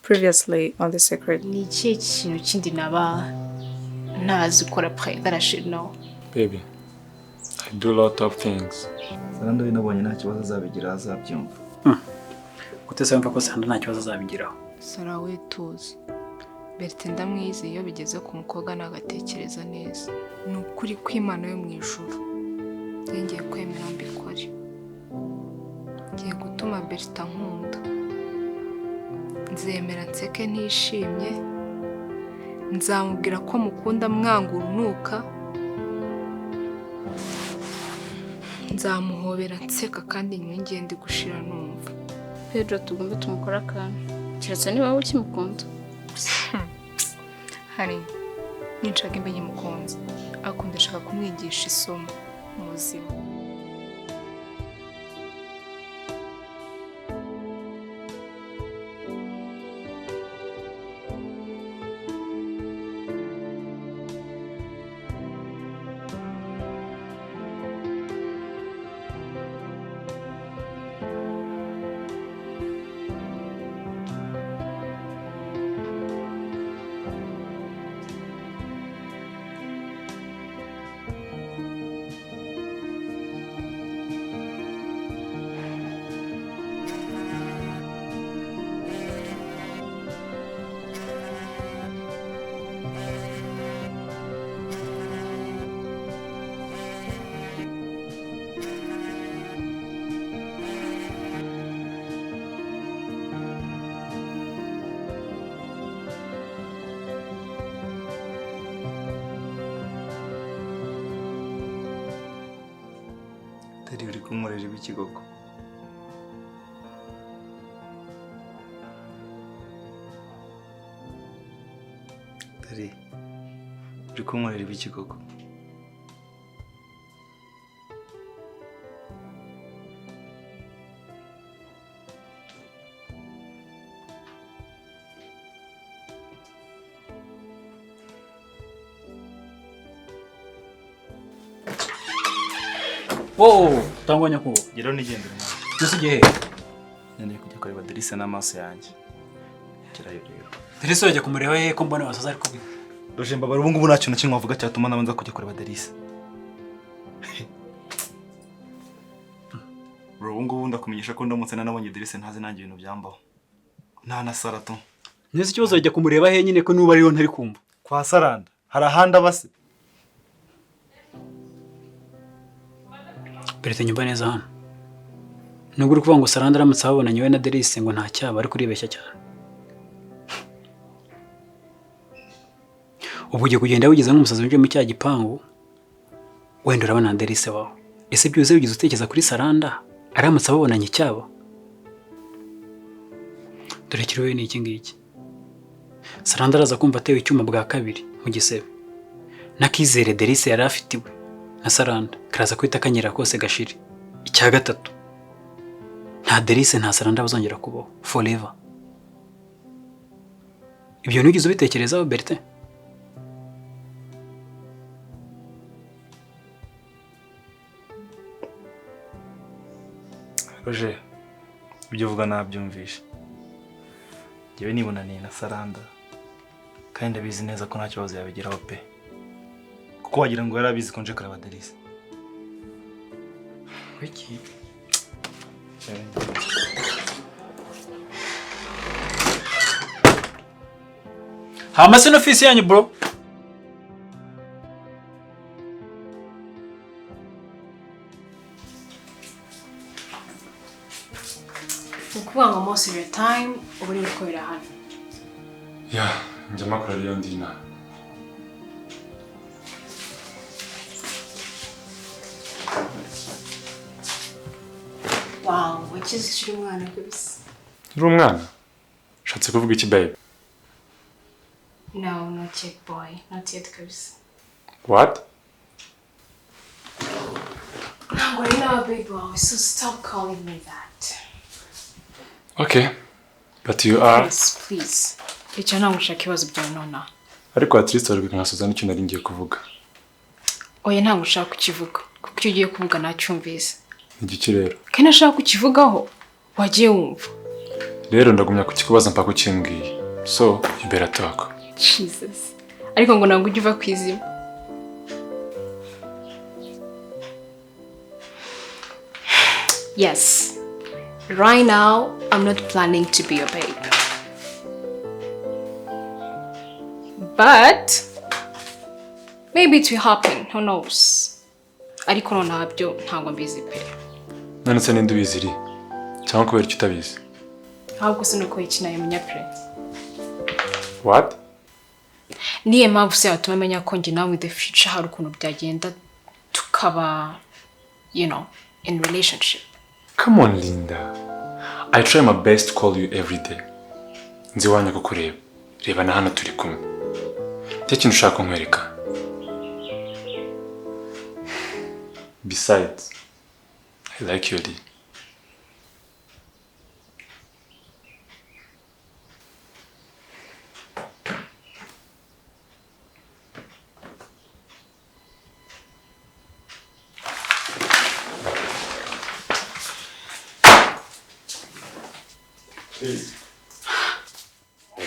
Previously on The Secret. Ni ikihe kintu kindi naba ntazi gukora pre that I should know? Baby, I do a lot of things. Saranda we nabonye nta kibazo azabigira azabyumva. Gute se wumva ko Saranda nta kibazo azabigiraho? Sara we tuzi. Bertin ndamwizi iyo bigeze ku mukobwa nagatekereza neza. Ni ukuri kw'Imana yo mu ijuru. Ngiye kwemera mbikore. Ngiye gutuma Bertin ankunda. Nzemera nseke ntishimye. Nzamubwira ko mukunda mwanga urunuka. Nzamuhobera nseka kandi nyingiye ndi gushira numva. Pedro tugombe tumukora akantu. Keretse niba wowe ukimukunda. Hari ninshaka imbenye mukunzi. Akunda ashaka kumwigisha isomo mu buzima. Teri uri kunkorera ibiki koko? Teri uri kunkorera ibiki koko? Wow, tangwa nyakubahwa. Geraho nigendere mwana. Mbese ugiye he? Nkeneye kujya kureba Delise n'amaso yanjye. Gerayo rero. Delise urajya kumureba hehe ko mbona wasaza ari kubwira? Roje mbabara ubu ngubu nta kintu na kimwe wavuga cyatuma nabanza kujya kureba Delise. Bro, ubu ngubu ndakumenyesha ko ndamutse nanabonye Delise ntazi nanjye ibintu byambaho. Nta na Sara tu. Mbese ikibazo urajya kumureba hehe nyine ko nuba ariyo ntari kumva? Kwa Saranda hari ahandi aba se? Bertin nyumva neza hano. Nubwo uri kuvuga ngo Saranda aramutse ababonanye we na Delise ngo nta cyaba ari kuribeshya cyane. Ubu ugiye kugenda wigeze nk'umusazi winjiye mu cya gipangu, wenda urabona na Delise wawe. Ese byuze wigeze utekereza kuri Saranda aramutse ababonanye icyaba? Dore kiriwe ni iki ngiki. Saranda araza kumva atewe icyuma bwa kabiri mu gisebe. Nakizere Delise yari afitiwe na Saranda karaza kwita kanyera kose gashire. Icya gatatu, nta Delise nta Saranda bazongera kubaho forever. Ibyo ntigeze ubitekerezaho Bertin? Roger, ibyo uvuga nabyumvishe. Njyewe nibonaniye na Saranda kandi ndabizi neza ko nta kibazo yabigeraho pe. Kuko wagira ngo yarabizi ko nje kureba Delise. Wiki. Hama se n'ofisi yanyu bro. Ukuvuga ngo most of your time uba uri gukorera hano. Yeah, njya makora rero ndi inaha. Wow, wakize ukiri umwana kabisa. Uri umwana? Ushatse kuvuga iki babe? No, not yet boy. Not yet kabisa. What? Ntabwo ari nawe babe wawe, so stop calling me that. Okay, but you are... Please, please. Icyo ntabwo ushaka ibibazo byawe nonaha. Ariko at least wari nkasoza n'icyo nari ngiye kuvuga. Oya ntabwo ushaka kukivuga, kuko icyo ugiye kuvuga nacyumvise. Igiki rero? Kandi nashaka kukivugaho, wagiye wumva. Rero ndagumya kukikubaza mpaka ukimbwiye. So, you better talk. Jesus. Ariko ngo ntabwo ujya uva ku izima. Yes. Right now, I'm not planning to be your babe. But maybe it will happen. Who knows? Ariko nonaha byo ntabwo mbizi pe. None se ninde ubizi iri? Cyangwa kubera icyo utabizi? Ahubwo sinuko iki nayimenya pe. What? Niyo mpamvu se yatuma amenya ko njye nawe in the future hari ukuntu byagenda tukaba, you know, in relationship. Come on, Linda. I try my best to call you every day. Nzi iwanyu kukureba. Reba na hano turi kumwe. Icyo kintu ushaka kunkwereka. Besides, I like you, Lee.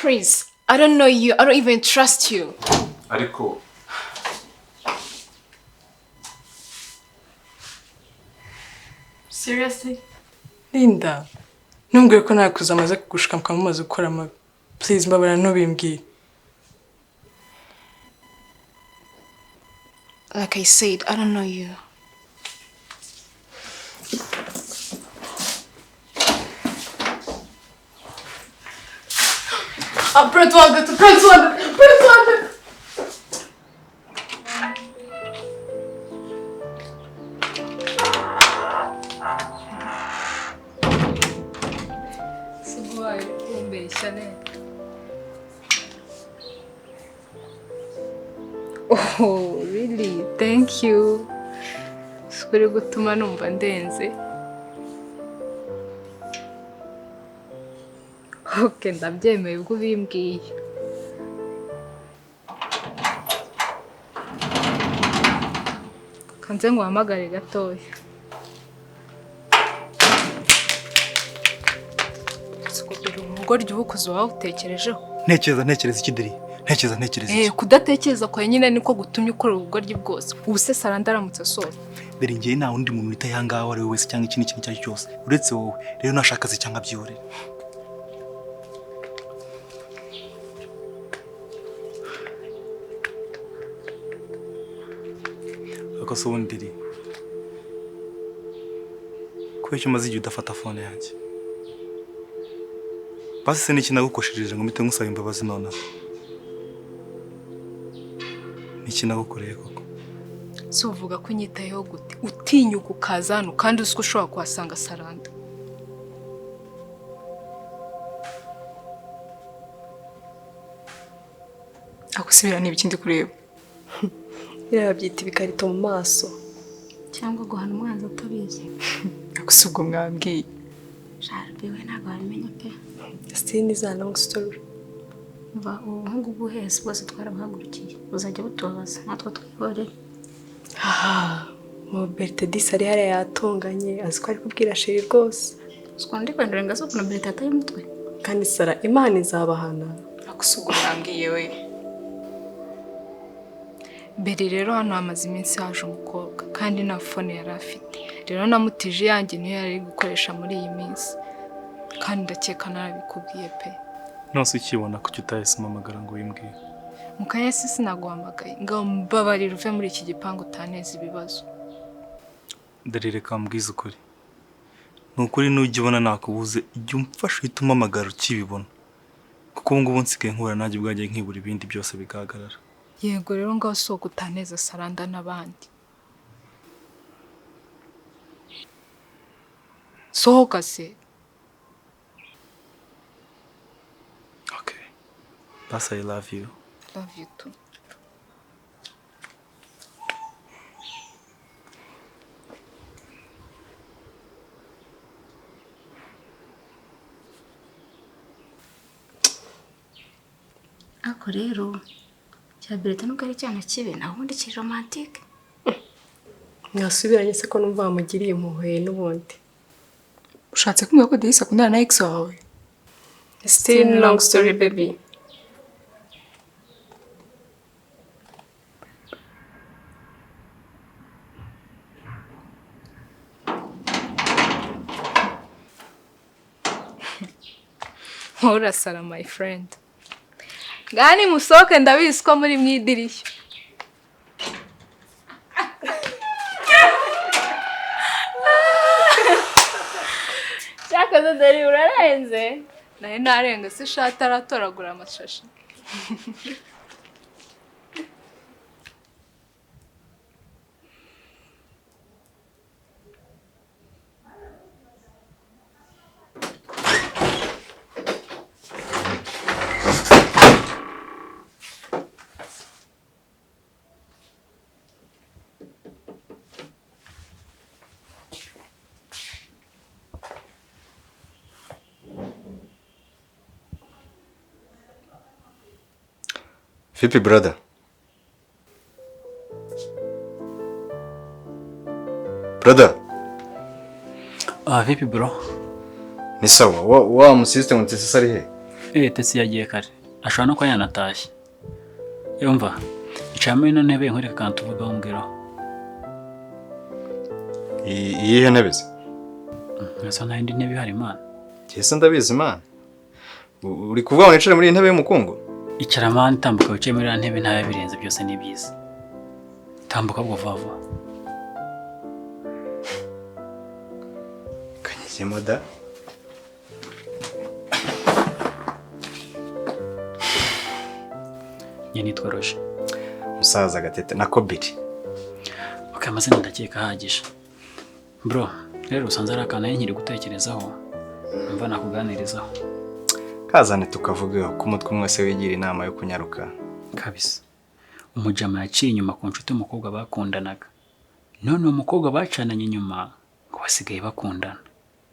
Please, I don't know you. I don't even trust you. Ariko Seriously? Linda, ntumbwire ko nakuze amaze kugushuka mukaba mumaze gukora amabi. Please mbabara ntubimbwire. Like I said, I don't know you. Press one, press one, press one. Oh, really? Thank you. Sikuri gutuma numva ndenze. Okay, ndabyemeye ubwo ubimbwiye. Kanze nguhamagare gatoya. Sikubira umugoryi ubukuzi wawe utekerejeho. Ntekereza iki Deri? Ntekereza iki? Kudatekereza kwawe nyine niko gutumye ukora ubugoryi bwose. Ubu se Saranda aramutse asoza. Deri ngiye nta wundi muntu wita yangawe ari we wese cyangwa ikindi kintu icyo ari cyo cyose uretse wowe. Rero nashaka se cyangwa byihorere. Ariko se ubundi Deri, kubera icyo umaze igihe udafata phone yanjye? Basi se niki nagukoshereje ngo mpite ngusaba imbabazi nonaha? Niki nagukoreye koko? Si uvuga ko unyitayeho gute? Utinyuka ukaza hano kandi uzi ko ushobora kuhasanga Saranda. Akusubira ni ibiki ndi kureba? Biriya babyita ibikarito mu maso. Cyangwa guhana umwanzi utabizi. Agusa ubwo mwambwiye. Sharpe we ntabwo wabimenya pe. Still is a long story. Umva ubu buhungu bw'uhese bwose twarabuhagurukiye. Buzajya butubabaza natwe twihorere. Mu Bertedis ari hariya yatonganye azi ko ari kubwira Sheri rwose. Ukuntu ndi kwenda renga zo ukuntu Berthe yataye umutwe. Kandi Sara Imana izabahana. Agusa ubwo mwambwiye we. Mbere rero hano hamaze iminsi haje umukobwa kandi nta phone yari afite. Rero namutije yanjye niyo yari gukoresha muri iyi minsi. Kandi ndakeka narabikubwiye pe. Nose ukibona kuki utahise umpamagara ngo wimbwire? Mu kanya se sinaguhamagaye ngo mbabarire uve muri iki gipangu utaneza ibibazo. Deri reka mbwize ukuri. Ni ukuri nujya ubona nakubuze ijya umfasha uhita umpamagara ukibibona. Kuko ubu ngubu nsigaye nkura nanjye ubwanjye nkibura ibindi byose bigahagarara. Yego rero ngaho sohoka utaneza Saranda n'abandi. Sohoka se. Okay. Basi I love you. Love you too. Ako rero cya Berthe nubwo ari cyana kibi naho ubundi kiri romantique. Mwasubiranye se ko numva wamugiriye impuhwe n'ubundi. Ushatse kumbwira ko Delise akundana na ex wawe? Still long story baby. Urasara my friend. Gani musoke ndabizi ko muri mu idirishya. Cyakoze dore urarenze. Naye narenga se ishati aratoragura amashashi. Vipi brother? Brother? Vipi bro? Ni sawa, wa musiste ngo Tesi ari he? Tesi yagiye kare. Ashobora no kuba yanatashye. Yumva, icara ino ntebe nkwereke akantu tuvugaho mbwiraho. Iyihe ntebe se? Asa nta yindi ntebe ihari mana. Jye ndabizi mana. Uri kuvuga ngo nicare muri iyi ntebe y'umukungu? Icara mani, tambuka wicaye muri iriya ntebe ntayo birenze byose ni byiza. Tambuka bwo vuba vuba. Kanyigemo da. Njye nitwa Roger. Musaza Gatete na Kobiri. Okay, amazina ndakeka ahagije. Bro, rero usanze ari akantu nkiri gutekerezaho. Mva nakuganirizaho. Kazane tukavuga ko umutwe umwe se wigira inama yo kunyaruka. Kabisa. Umujama yaciye inyuma ku nshuti umukobwa bakundanaga. None uwo mukobwa bacananye inyuma ngo basigaye bakundana.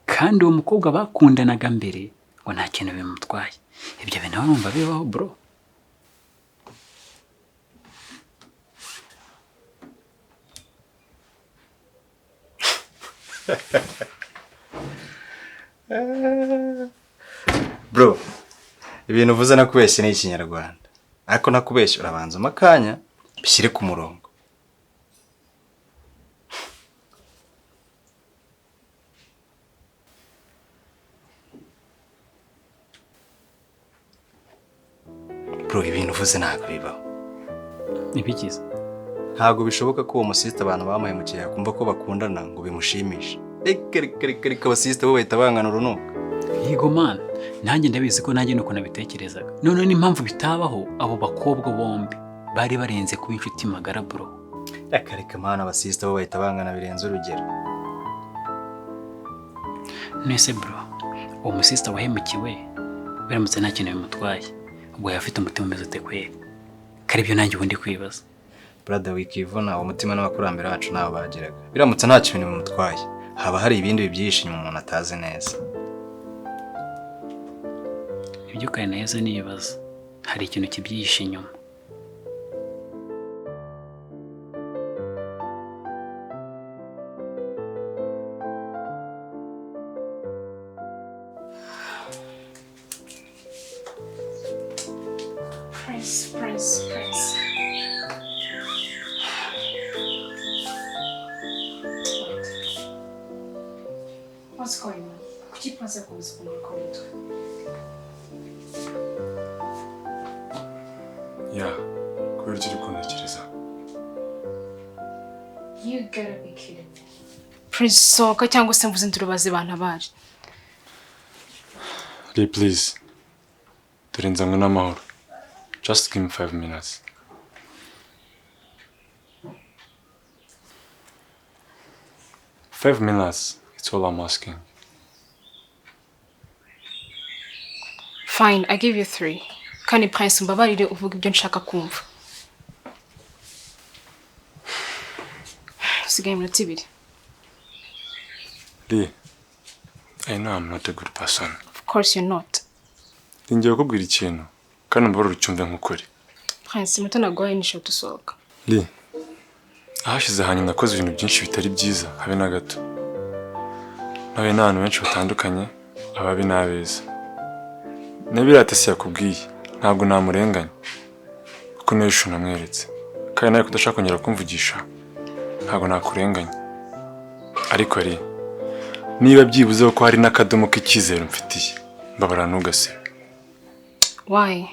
Kandi uwo mukobwa bakundanaga mbere ngo nta kintu bimutwaye. Ibyo bintu barumva bibaho bro. Bro, ibintu uvuze nakubeshye ni ikinyarwanda. Ariko nakubeshye urabanza amakanya bishyire ku murongo. Bro, ibintu uvuze ntabwo bibaho. Ibikiza. Ntabwo bishoboka ko uwo musista abantu bamuhemukiye yakumva ko bakundana ngo bimushimishe. Reka reka reka reka abasista bo bahita bangana urunuka. Yego man, nanjye ndabizi ko nanjye nuko nabitekerezaga. None n'impamvu bitabaho abo bakobwa bombi bari barenze kuba inshuti magara bro. Reka reka man, abasista bo bahita bangana birenze urugero. Nese bro, uwo musista wahemukiwe biramutse nta kintu bimutwaye. Ubwo yafite umutima umeze ute kweri? Kari byo nanjye ubundi kwibaza. Brother, wikivuna uwo mutima n'abakurambere bacu nabo bagiraga. Biramutse nta kintu bimutwaye, haba hari ibindi bibyihishe inyuma umuntu atazi neza. Ibyo kare naheze nibaza, hari ikintu kibyihishe inyuma. Prince, Prince, Prince. What's going on? Kuki Prince akomeza kumanuka umutwe? Yeah, kubera icyo uri kuntekereza. You gotta be kidding me. Prince, sohoka cyangwa se mvuze indurubazi bantabare. Lee, please. Dore nzanywe n'amahoro. Just give me 5 minutes. 5 minutes, it's all I'm asking. Fine, I give you 3. Kandi Prince mbabarire uvuga ibyo nshaka kumva. Usigaye iminota 2. Lee, I know I'm not a good person. Of course you're not. Ngiye kukubwira ikintu kandi mbabarire ucyumve nk'ukuri. Prince, iminota naguhaye ni 3 usohoka. Lee, ahashize hanyuma nakoze ibintu byinshi bitari byiza habe na gato. Nahuye n'abantu benshi batandukanye, ababi n'abeza. Niba Tesi yakubwiye ntabwo namurenganya kuko niyo shusho namweretse, kandi nawe kudashaka kongera kumvugisha ntabwo nakurenganya. Ariko ari niba byibuze ko hari n'akadomo k'icyizere mfitiye, mbabara ntugasibe. Why?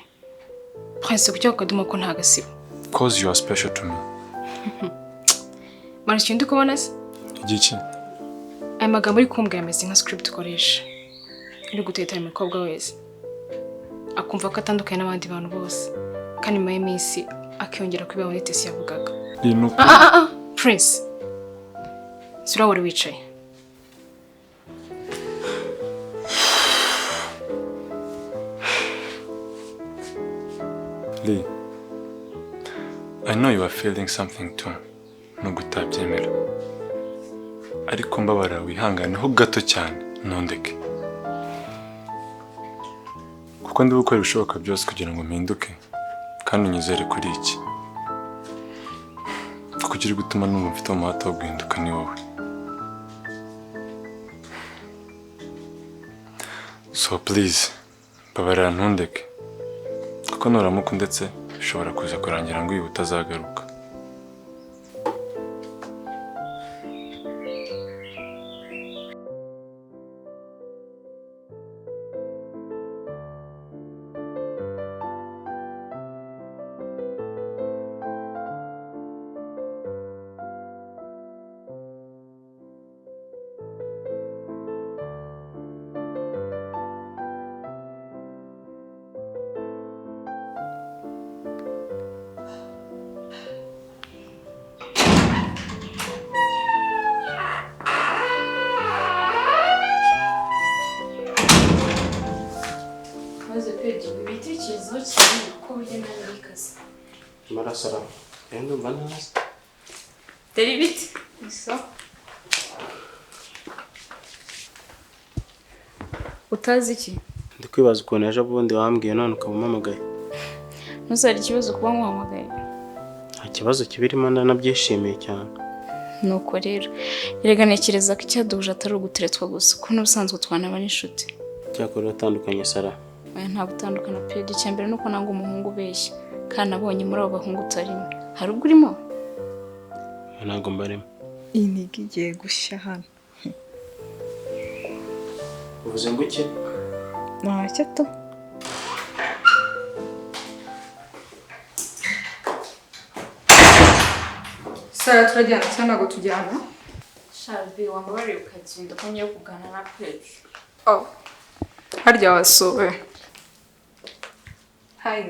Prince, kuki ako kadomo ko ntagasiba? Cause you are special to me. Mara ikintu ndi kubona se? Igiki? Aya magambo uri kumbwira ameze nka script ukoresha uri gutetera umukobwa wese akumva ko atandukanye n'abandi bantu bose, kandi nyuma y'iminsi akiyongera kuri bamwe Tesi yavugaga. Prince, sura wari wicaye. Lee, I know you are feeling something too, nubwo utabyemera. Ariko mbabara wihanganeho gato cyane ntundeke, kuko ndi gukora ibishoboka byose kugira ngo mpinduke, kandi unyizere kuri iki, kuko uri gutuma numva mfite umuhate wo guhinduka ni wowe. So please, mbabarira ntundeke, kuko nuramuka ndetse bishobora kuza kurangira ngo uyu utazagaruka. Marasara, ndumva ntazi. Dore ibiti. Iso. Utazi iki? Ndi kwibaza ukuntu ejo bundi wambwiye none ukaba umpamagaye. Ntuzari ikibazo kuba nkuhamagaye. Nta kibazo kibirimo, ndanabyishimiye cyane. Nuko rero, erega ntekereza ko icyaduhuje atari uguteretswa gusa, kuko n'ubusanzwe twanaba n'inshuti. Cyakora uratandukanye Sara. Oya ntabwo utandukana pe, icya mbere nuko nanga umuhungu ubeshya. Kandi nabonye muri abo bahungu utarimo. Hari ubwo urimo? Ntabwo mbarimo. Iniga igiye gushya hano. Uvuze ngo iki? Ntacyo to. Sara turajyana cyangwa ntabwo tujyana? Shabi wambabariye ukagenda ko ngiye kuganira na Pedro. Oh. Harya wasuwe. Hi.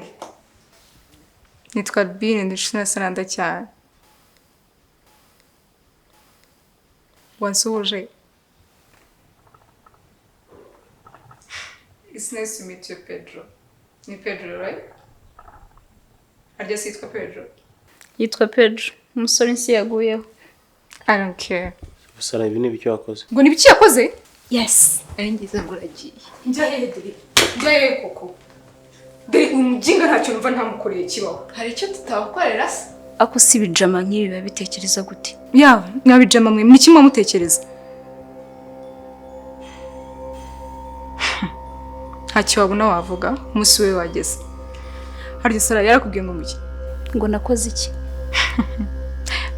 Nitwa Albine, ndi inshuti na Saranda cyane. Wansuhuje? It's nice to meet you, Pedro. Ni Pedro, right? Harya si yitwa Pedro? Yitwa Pedro, umusore nsi yaguyeho. I don't care. Sara, ibi ni ibiki wakoze? Ngo ni ibiki yakoze? Yes. Ari ngize ngo uragiye. Njya hehe dore? Njya hehe koko? Dore umujinga ntacyo numva ntamukoreye kibaho. Hari icyo tutabakorera se? Ako si ibijama nk'ibi biba bitekereza gute? Ya, mwabijama mwe, ni kimwe mutekereza. Ntacyo wabona wavuga, umunsi we wageze. Harya Sara yarakubwiye ngo muki? Ngo nakoze iki?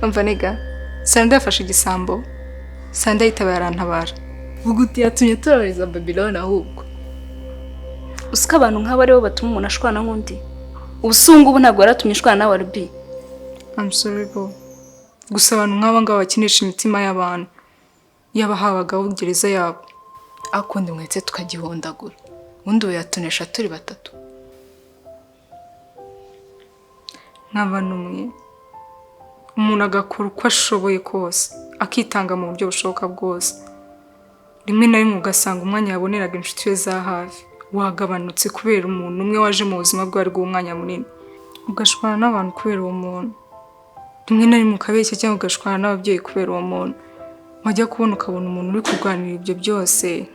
Umva nega, Sara yafashe igisambo, Sara yitaba yarantabara. Buguti yatumye turabariza Babylon ahubwo. Usika abantu nk'abo aribo batuma umuntu ashwana nk'undi. Ubusungu ubu ntabwo yaratumye ashwana nawe Ruby. I'm sorry bo. Gusa abantu nk'aba ngaba bakinisha imitima y'abantu. Yaba habagaho gereza yabo. Akundi mwetse tukagihondagura. Undi we yatunesha turi batatu. Nk'abantu mwe. Umuntu agakora uko ashoboye kose, akitanga mu buryo bushoboka bwose. Rimwe na rimwe ugasanga umwanya yaboneraga inshuti ye za hafi wagabanutse kubera umuntu umwe waje mu buzima bwe ari umwanya munini. Ugashwana n'abantu kubera uwo muntu. Rimwe na rimwe ukabeshya cyangwa ugashwana n'ababyeyi kubera uwo muntu. Wajya kubona ukabona umuntu uri kurwanira ibyo byose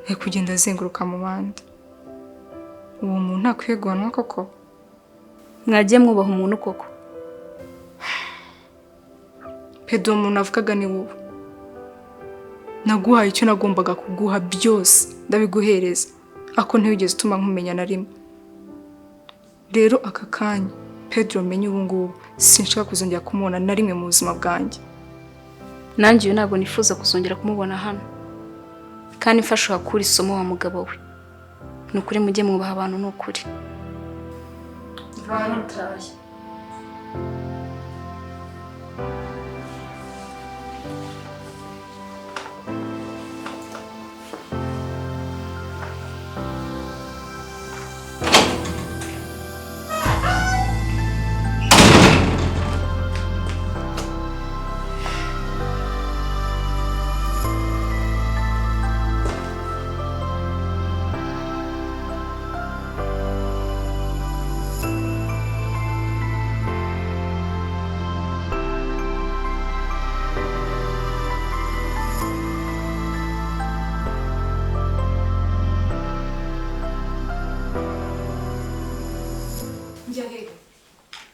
ari kugenda azenguruka mu bandi. Uwo muntu ntakwiye guhanwa koko? Mwagiye mwubaha umuntu koko? Pedro, umuntu avugaga ni wowe. Naguhaye icyo nagombaga kuguha byose, ndabiguhereza. Ako ntiwigeze utuma nkumenya na rimwe. Rero aka kanya Pedro menye ubu ngubu sinshaka kuzongera kumubona na rimwe mu buzima bwanjye. Nanjye uyu ntabwo nifuza kuzongera kumubona hano. Kandi mfasha uhakure isomo wa mugabo we. Ni ukuri mujye mwubaha abantu, ni ukuri.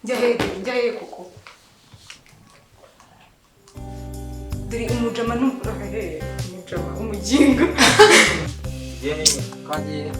Njya hehe koko? Dore umujama umujama umuginga. Yeee, twagiye.